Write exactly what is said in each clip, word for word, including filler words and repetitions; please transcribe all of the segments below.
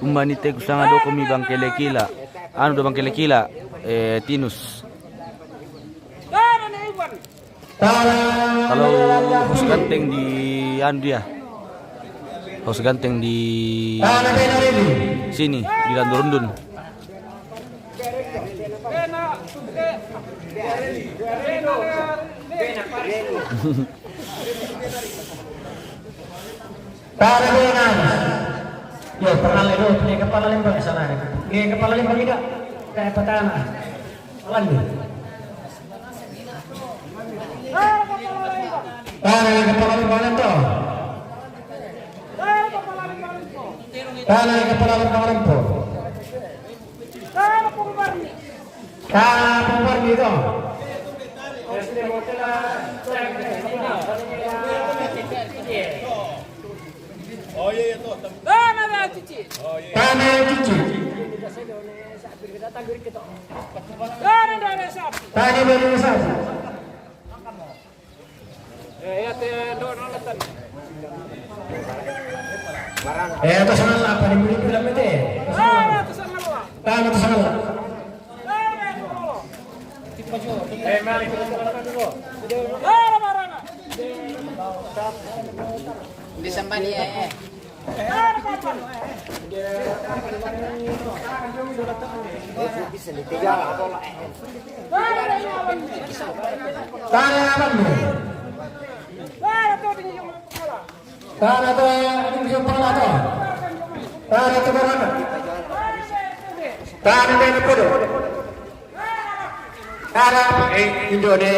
Umani te kusanga doko mi Bangkelekila. Anu do Bangkelekila, eh, Tinus. Kalau Hos Ganteng di anu dia. Hos Ganteng di sini, di Landurundun. Tara Benan. Yo, pernah lego punya kepala lembang sana. Punya kepala lembang tidak? Kayak petana. Alan ni. Tara kepala lembang lento. Tara kepala lembang lento. Tara pembar ni tu. Tana Cici. Tana Cici. Tana Dana Sapi. Tana Dana Sapi. Eh, atas sana apa ni? Tana atas sana. Di sambali, eh, eh. Tara apa ni? Tara tu, ini bisa pala tu. Tara tu barana. Tara tu. Tara, eh, Indo de.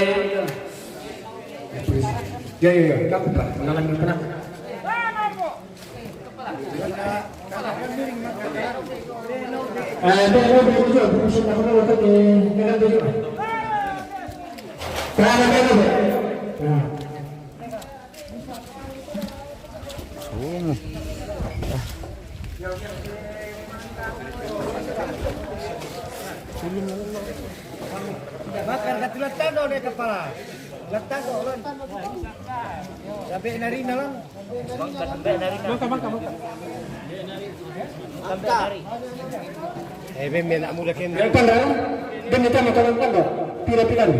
Ya, ya, ya, tak apa. Mengalami pernah. Eh, dia, dia, dia, dia, dia, dia, dia, dia, dia, dia, dia. Tara, tara, tara. Nah. Sumu. Bakar katu latado de kepala. Latado, lan. Sampai narina, lan. Bangka, bangka, bangka. Bangka. Eh, ben, ben, nak muda kena. Yang pandai, ben, kita makan pandai. Pira-pira ni.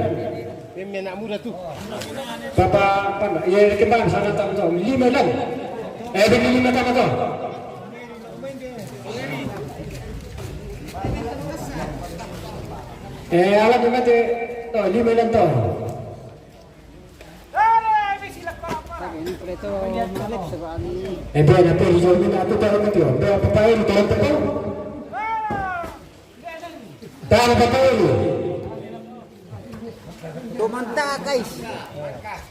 Mimi anak muda tu. Papa, apa nak? Iya, kembang sana tak tahu. Lima dan. Eh, bini lima tak tahu. Eh, awak ni mati. Oh, lima dan tahu. Eh, biar apa hijau ni nak tu tahu mati. Biar apa pakai ni tahu tak tahu. Tara patolu. Tumanta, guys.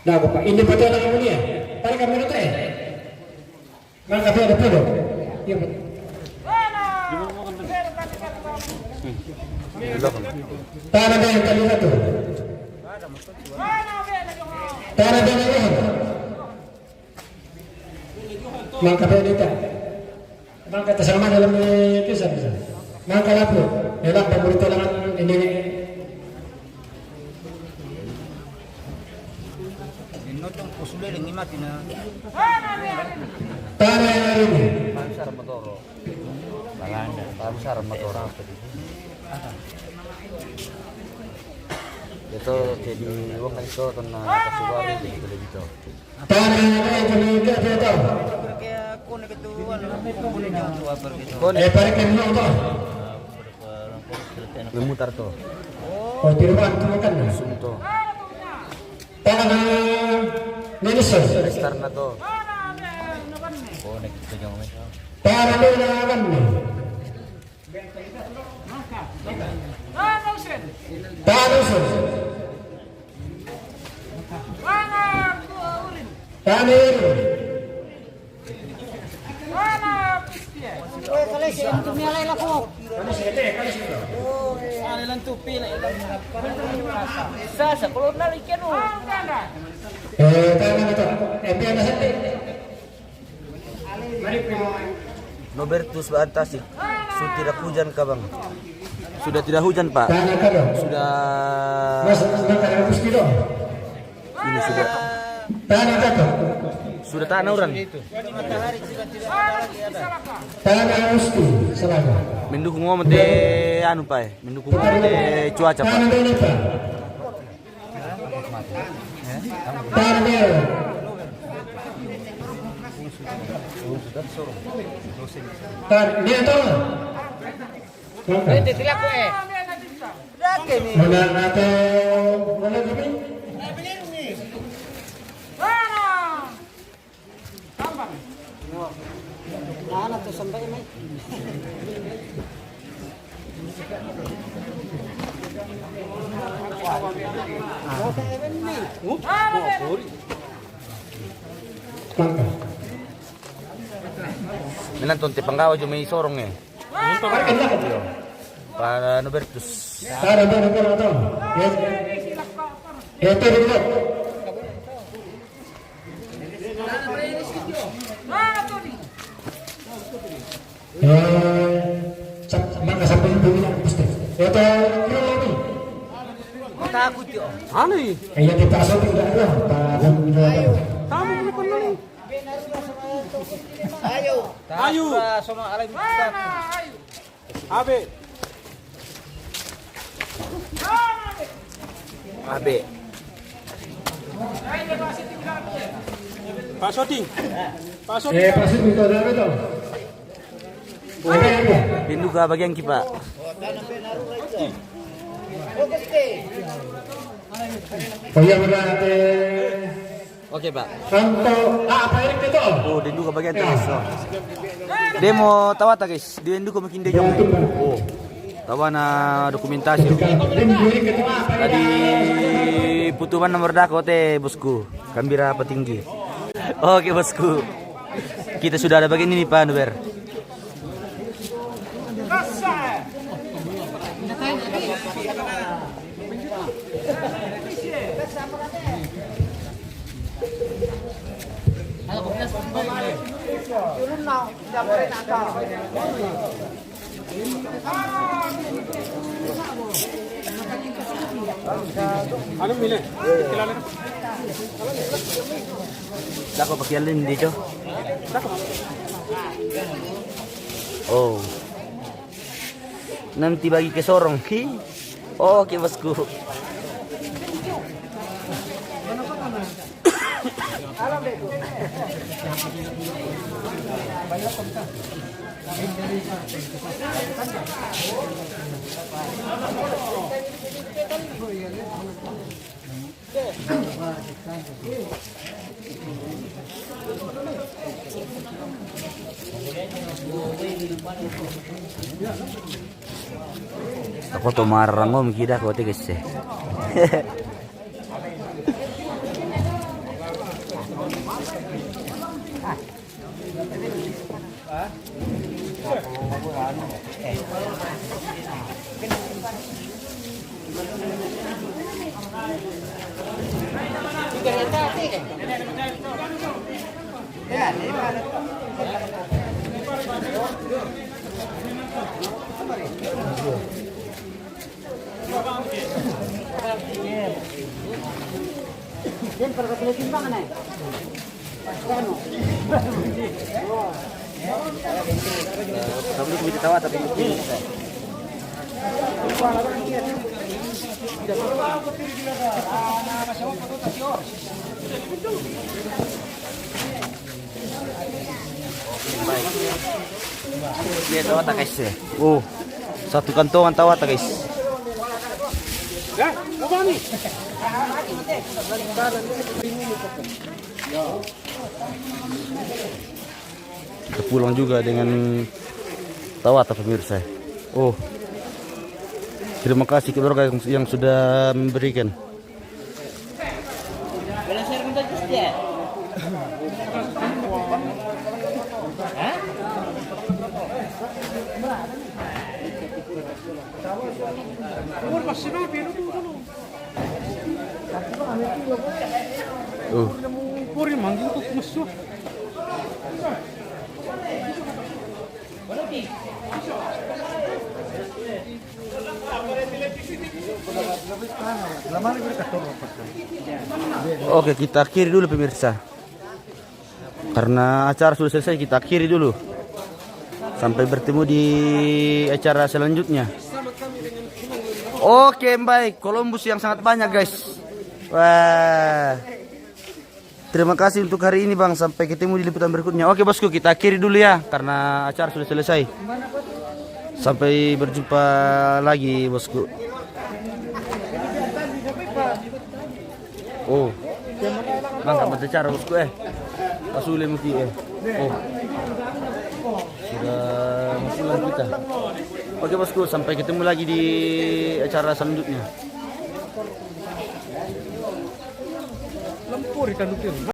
Nah, Bapak, ini patolu na kamunia. Tara kami na tayo. Mga kapatid, patolu. Iya, Pak. Tara na tayo, tara na tayo. Tara na tayo. Mangka pe dita. Mangka ta sama dalam, eh, kisah, kisah. Mangka lapu. Dalam pemberitahuan ini. Inotong ko sule lengi mati na. Tara ini. Pansar motoro. Balanda. Pansar motoro. Ito, jadi uang kan ito, ito na kasubaru, jadi ko dito. Tara, tara, tara, tara, tara. Kone. Eh, pare kan no to. Memutar to. Oh, tiruan tu kan. Sunto. Tara, Nelson. Restart na to. Kone, kita jangan main. Tara, Nelson. Tara, Nelson. Tara, Nelson. Sasa, kalau nalik yan, oh. Eh, tama na to. Eh, pia na sa. Nobertus ba antasik. Suti rakujan kabang. Sudah tidak hujan, Pak. Sudah ini sudah. Sudah tanah orang. Mendukung ngomong te anu, Pak, eh. Mendukung ngomong te cuaca, Pak. Tar, dia tahu. Mana atau mana gini? Mana tu sampai mai? Menang tonte panggawa jo mai sorong, eh. Para Nobertus. Ada, ada, ada, ada. Ya. Ya, itu, itu. Eh, sa-, maka sampai itu bilang, Mister. Ya, itu, itu, itu. Takut yo. Anu, eh, ya, kita asal tidak ada. Tahu, tidak ada. Tamu, bukan, anu. Ayo. Ayo. Abe. Abe. Pak Soting. Pak Soting. Eh, Pak Soting, itu ada apa tuh? Ada apa? Rindu ke bagian ki, Pak. Oh, iya, benar, eh. Oke, Pak. Untuk, ah, Pak Erik itu. Oh, dia duka bagian terus. Oh. Dia mau tawata, guys. Dia duka makin dia jong. Oh. Tawana dokumentasi. Tadi putuman nomor dako te, bosku. Kambira apa tinggi? Oke, bosku. Kita sudah ada bagian ini, Pak Nuber. Dako pakialin dito. Oh. Nanti bagi ke sorong. Hi. Oke, bosku. Ako to marangom kida ko te kesse. Dia tawata, guys, eh. Oh, satu kantongan tawata, guys. Kita pulang juga dengan tawata, pemirsa. Oh, terima kasih keluarga yang, yang sudah memberikan. Oh. Oke, kita akhiri dulu, pemirsa. Karena acara sudah selesai, kita akhiri dulu. Sampai bertemu di acara selanjutnya. Oke, baik. Columbus yang sangat banyak, guys. Wah. Terima kasih untuk hari ini, Bang. Sampai ketemu di liputan berikutnya. Oke, Bosku, kita akhiri dulu ya, karena acara sudah selesai. Sampai berjumpa lagi, Bosku. Oh. Bang, sama acara, Bosku, eh. Pasule muti, eh. Oh. Sudah pulang kita. Oke, Bosku, sampai ketemu lagi di acara selanjutnya. Lempur ikan lupin.